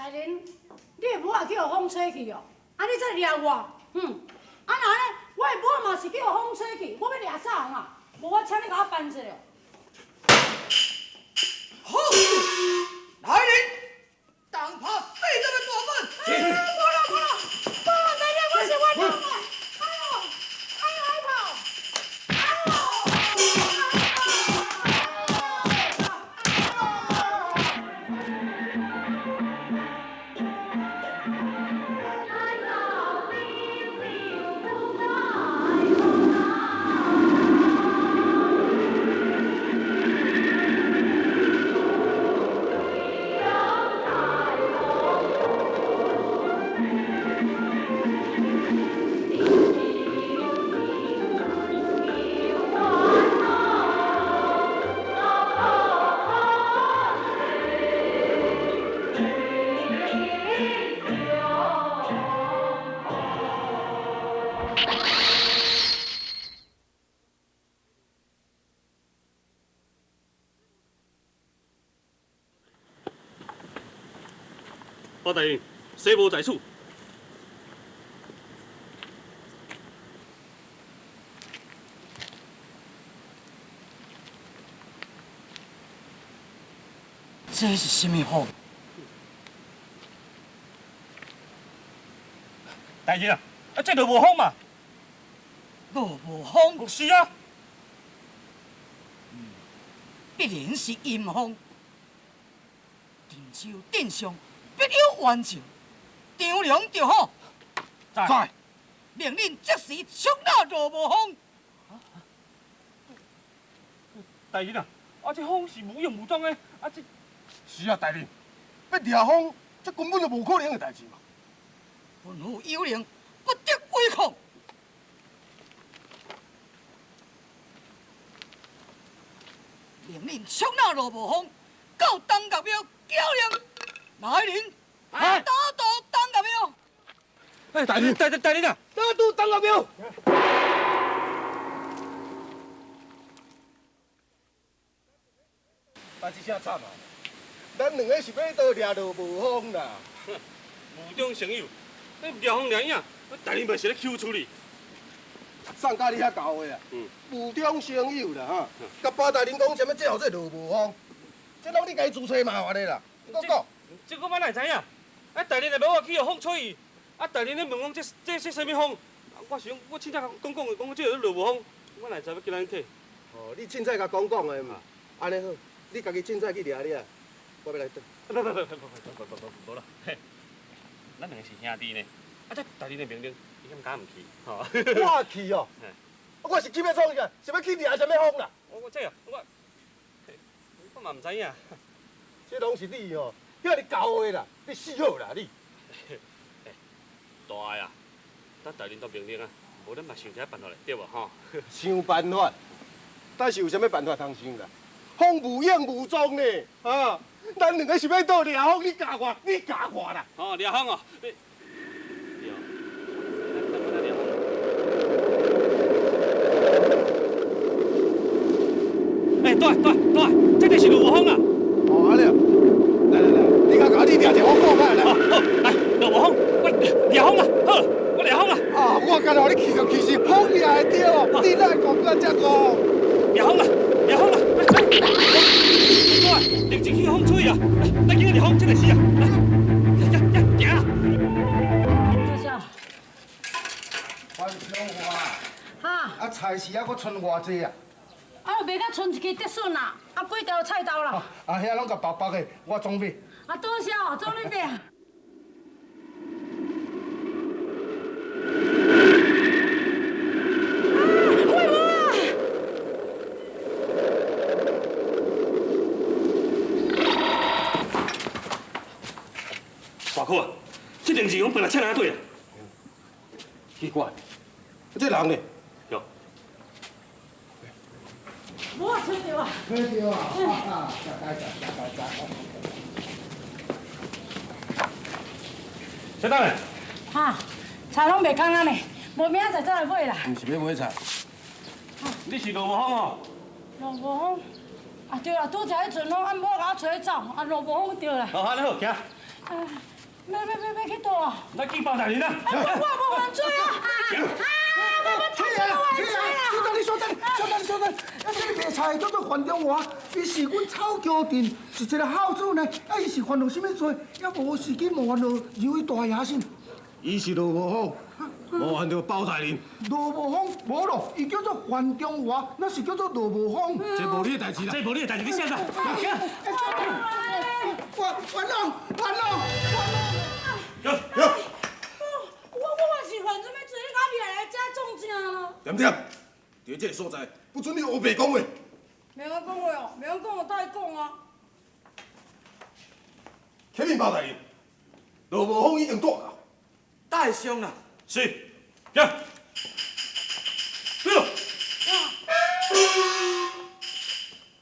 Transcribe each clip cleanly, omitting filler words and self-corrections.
大人，你的母仔去予風吹去哦，啊你再掠我，哼！啊若按呢，我的母仔嘛是去予風吹去，我欲掠啥人啊？無我請你共我辦一下。好，來人，當拍四十个大板。無啦無啦，無啦，大人，我是冤枉的。哎喲，哎喲，海豹，哎喲。包大人，西无在此。這是啥物風？大人啊，啊這就無風嘛？落無風？是啊。必然是陰風。鎮守鎮上必有冤情，張良就好。在。命令即時捉拿羅無風。大人啊，啊這風是無影無蹤的，啊這。是啊，大人，欲掠風，這根本就無可能的代誌嘛。吩咐有令，不得違抗。命令捉拿羅無風，到東岳廟繳令。來人，打倒東岳廟。哎，大人，大大人啊，打倒東岳廟。代誌啥慘啊！咱兩个是欲倒掠落無風啦。無中生有，你掠風掠影，大人嘛是咧求處理。送甲你遐厚話啊！無中生有啦哈！共包大人講啥物？這號做落無風，這攏你家己自揣麻煩的啦。你閣講。這個我哪會知影？啊，大人若欲我去予風吹去，啊，大人咧問講這啥物風？我是講我凊彩共講講的，講這號做落無風，我哪會知欲叫咱去？哦，你凊彩共講講的嘛，按呢好，你家己凊彩去掠掠，我欲來轉。不不不不不不不不無啦，嘿，咱兩个是兄弟呢。啊，這大人的命令，你敢敢毋去？吼。我去哦。我是去欲創啥？是欲去掠啥物風啦？我這啊，我嘛毋知影。這攏是你哦，遐爾厚話啦，你死好啦你。大啊，等大人都命令啊，無咱嘛想一下辦法咧，對無吼？想辦法，但是有啥物辦法通想啦？風無影無蹤呢，啊！咱兩个是欲倒掠風，你教我，你教我啦。哦，掠風哦，你。哎，對對對，這就是落無風啦。哦，按呢，來來來，你較共你掠一下，我看覓來。好，來落無風，我掠風啦，好，我掠風啦。啊，我敢若予你去就其實風掠會著，你哪會講到這個？掠風啦，掠風啦，來來，對，立即去風吹啊！來，來緊掠風，這就是啊，來，行行行。多謝。番香花。哈。啊，菜市猶閣賰偌濟啊？啊，就賣甲賰一支竹筍啦，啊，幾條菜豆啦。啊，遐攏共白白的，我總買。啊，多謝哦，總你買。啊，火無啊！大哥啊，這兩字講本來請人對啊。奇怪，這人呢？有。無啊，揣著啊。揣著啊！啊，食該食，食該食。小等下。哈，菜攏賣空啊呢，無明仔載再來買啦。毋是欲買菜。你是落無風哦？落無風。啊對啦，拄才彼陣風，啊某共我吹走，啊落無風對啦。好，按呢好，行。欲欲欲欲去佗啊？来见包大人啊！我无犯罪啊！啊！我起来，起来！小等，你稍等，稍等，稍等。啊，这个卖菜叫做范中华，伊是阮草桥镇是一个孝子呢。啊，伊是犯了啥物罪？也无时机冒犯著二位大爷是？伊是罗无风，冒犯著包大人。罗无风，无咯，伊叫做范中华，那是叫做罗无风。这无你的代志啦，这无你的代志，你写啦。我冤枉，冤枉，冤枉！有有。我嘛是犯啥物罪？你敢掠来遮创啥咯？点点，伫这个所在，不准你乌白讲话。袂晓讲话哦，袂晓讲就代讲啊。启禀包大人，罗无风已经带到。带上啦。是，行。对了。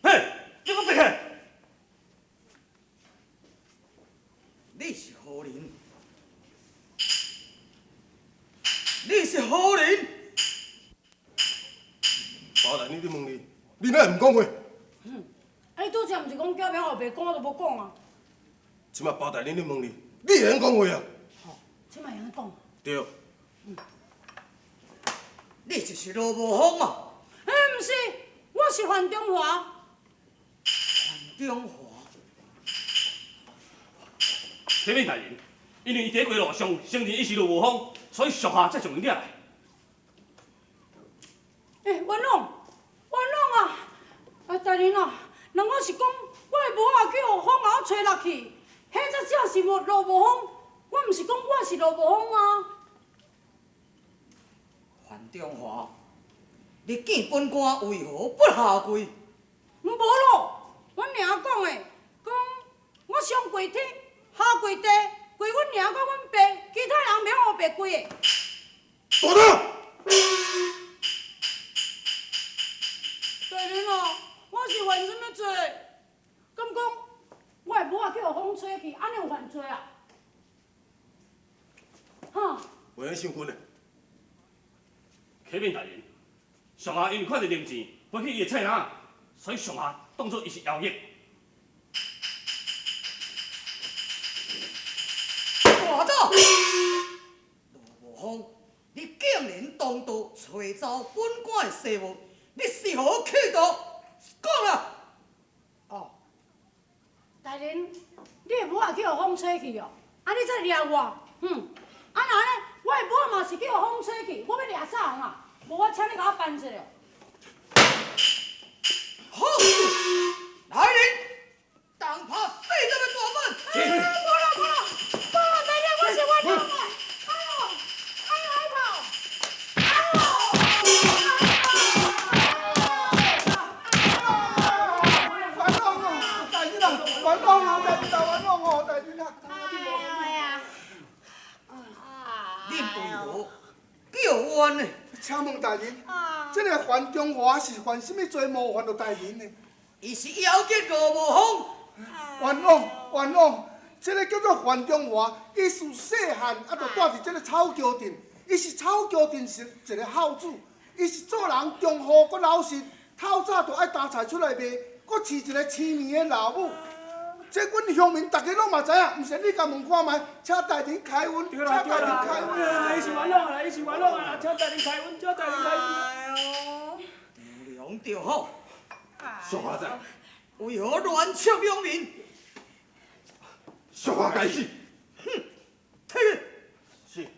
嘿，你阁别去？你是何人？你是何人？包大人，你问你，你哪会毋讲话？啊，你拄才毋是讲叫袂乌白讲，我就无讲啊。这摆包大人咧问你，你会用讲话啊？吼，这摆会用讲。对。你就是罗无风嘛？欸，毋是，我是范中华。范中华。启禀大人，因为伊伫过路上承认伊是罗无风，所以属下才将伊掠来。欸，冤枉，冤枉啊！啊，大人啊，人我是讲，我的母仔去予风仔吹落去，彼才正是无罗无风。我毋是讲我是罗无风啊。范中华，你见本官为何不下跪？无咯，阮娘讲的，讲我上跪天，下跪地，跪阮娘佮阮爸，其他人免乌白跪的。大胆！大人啊，我是犯啥物罪？敢讲我的母仔去予风吹去，按呢有犯罪啊？哈？袂用伤近嘞。启禀大人，属下因为看著零钱飞去伊的菜篮，所以属下当作伊是妖孽。大胆！罗无风，你竟然当道吹走本官的细物，你是何企图？讲啦！哦，大人，你的母仔去予风吹去哦，啊，你才掠我，哼！啊，若按呢，我的母仔嘛是去予风吹去，我欲掠啥人啊？无我请你共我办一下。好事，来人，当拍四十个大板。无啦无啦，无啦，大人，我是冤枉的。哎呦，哎呦，害怕！冤枉哦，大人啊，冤枉啊，大人啊，冤枉哦，大人啊。哎呀！恁为何叫冤呢？请问大人，这个范中华是犯啥物罪冒犯著大人呢？伊是妖孽罗无风。冤枉，冤枉！这个叫做范中华，伊自细汉啊，就住伫这个草桥镇。伊是草桥镇是一个孝子，伊是做人忠厚阁老实，透早就爱担菜出来卖，阁饲一个青年的老母。这阮乡民逐家拢嘛知影，毋信你共问看觅，请大人开恩，请大人开恩。伊是冤枉啦，伊是冤枉啦，请大人开恩，请大人开恩。哎呦，张良就好，属下在。为何乱笑乡民？属下该死。哼，退去。是。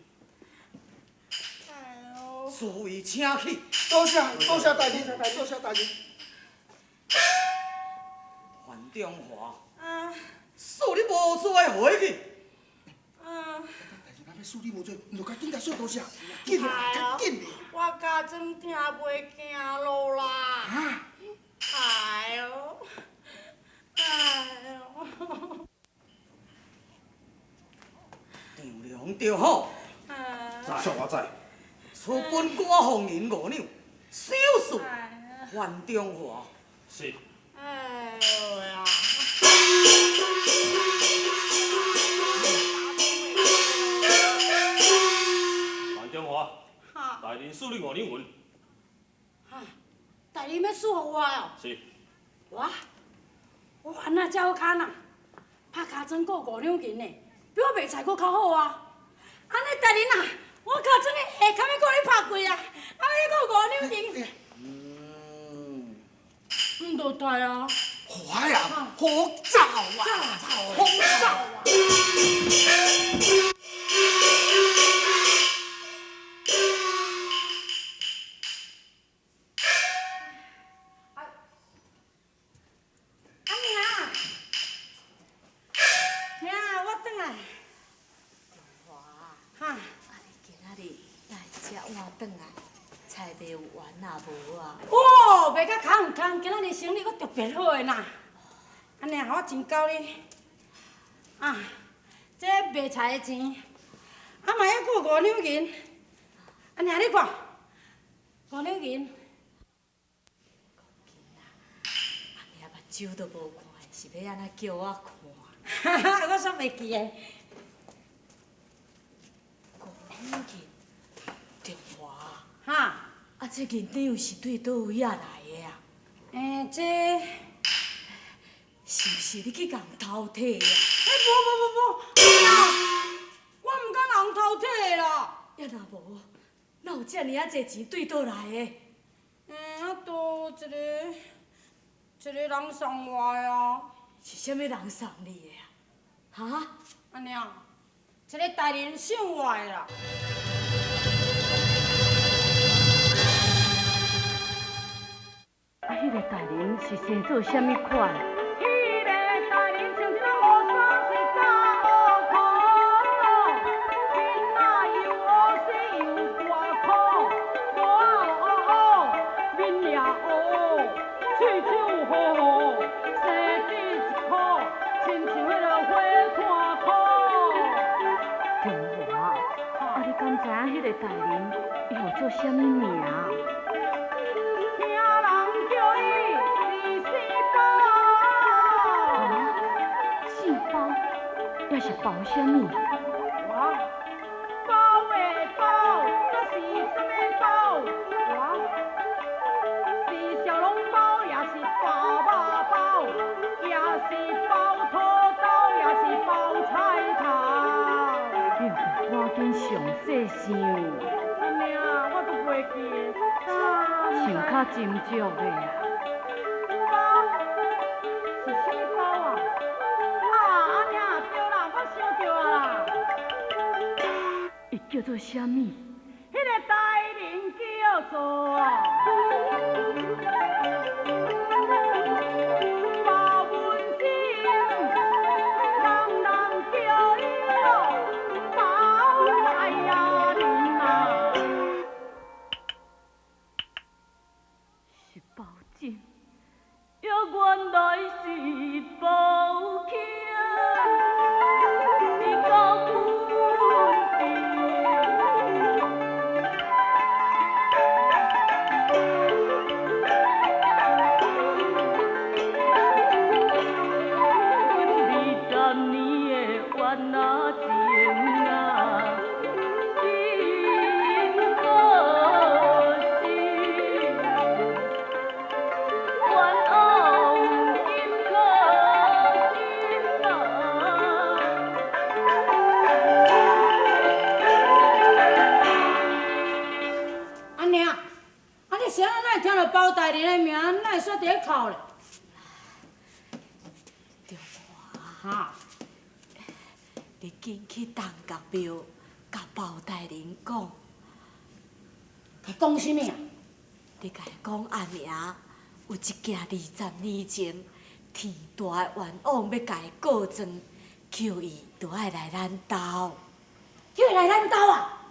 哎呦，诸位请起。多谢，多谢大人，多谢大人。范中华。恕你无罪回去。啊！大人，若欲恕你无罪，毋著较紧共说多谢，紧啦，较紧。我假装听袂行路啦。啊！哎呦，哎呦。张良就好。属我知。处本官俸银五两，赏赐范中华。是。哎呦呀！范中华，大人赐你五两银。大人欲赐予我哦？是。我，我那才好堪啊，拍尻川阁五两银呢，比我卖菜阁較好啊。按呢大人啊，我尻川下跤欲閣咧拍跪啊，啊，猶閣五兩銀。毋著代啊。快啊，好走啊，好走啊！阿娘，娘，我轉來。中華，哈，啊你今仔日哪會遮晚轉來？菜賣有完啊無啊？哦，賣甲空空，今仔日生意閣特別好的啦。按呢，我真夠你。啊，這賣菜的錢，啊嘛猶閣有五兩銀。按呢，你看，五兩銀。阿娘目睭都無看，是欲按怎叫我看？哈哈，我煞袂記的。五兩銀，中華。哈。啊，這銀兩是對佗位仔來的啊？欸，這是毋是你去共偷摕的啊？欸，無無無無，我毋敢人偷摕的啦。啊若無，哪有遮爾仔濟錢對佗來的？啊，都一个一個人送我的啊。是啥物人送你的啊？哈？按呢，一个大人賞我的啦。啊，彼个大人是生做啥物款？彼个大人穿一领乌衫是加乌裤，囡仔又乌西又大裤，帽仔乌乌，面也乌乌，喙手糊糊，生得一箍，亲像彼个火炭箍。中华，啊，你敢知影彼个大人伊号做啥物名？听人叫伊是四包。啊？姓包，抑是包啥物？哇！包的包，阁是啥物包？哇！是小笼包，也是包肉包，也是包土豆，也是包菜头。你著赶緊詳細想。按呢，我都袂記得。想較斟酌的啊。包是啥物包啊？啊，按呢對啦，我想著啊啦。伊叫做啥物？彼个大人叫做包文珍，人人叫伊包大人啊。是包拯，也原來是包卿，伊甲阮20年的冤仔情啊，真可惜，冤枉金可心啊。按呢，啊你啥人哪會聽著包大人的名，哪會煞佇咧哭咧？中華，哈，你緊去東角廟，共包大人講，共講啥物啊？你共伊講阿娘有一件20年前天大的冤枉欲共伊告狀，叫伊著愛來咱兜。叫伊來咱兜啊？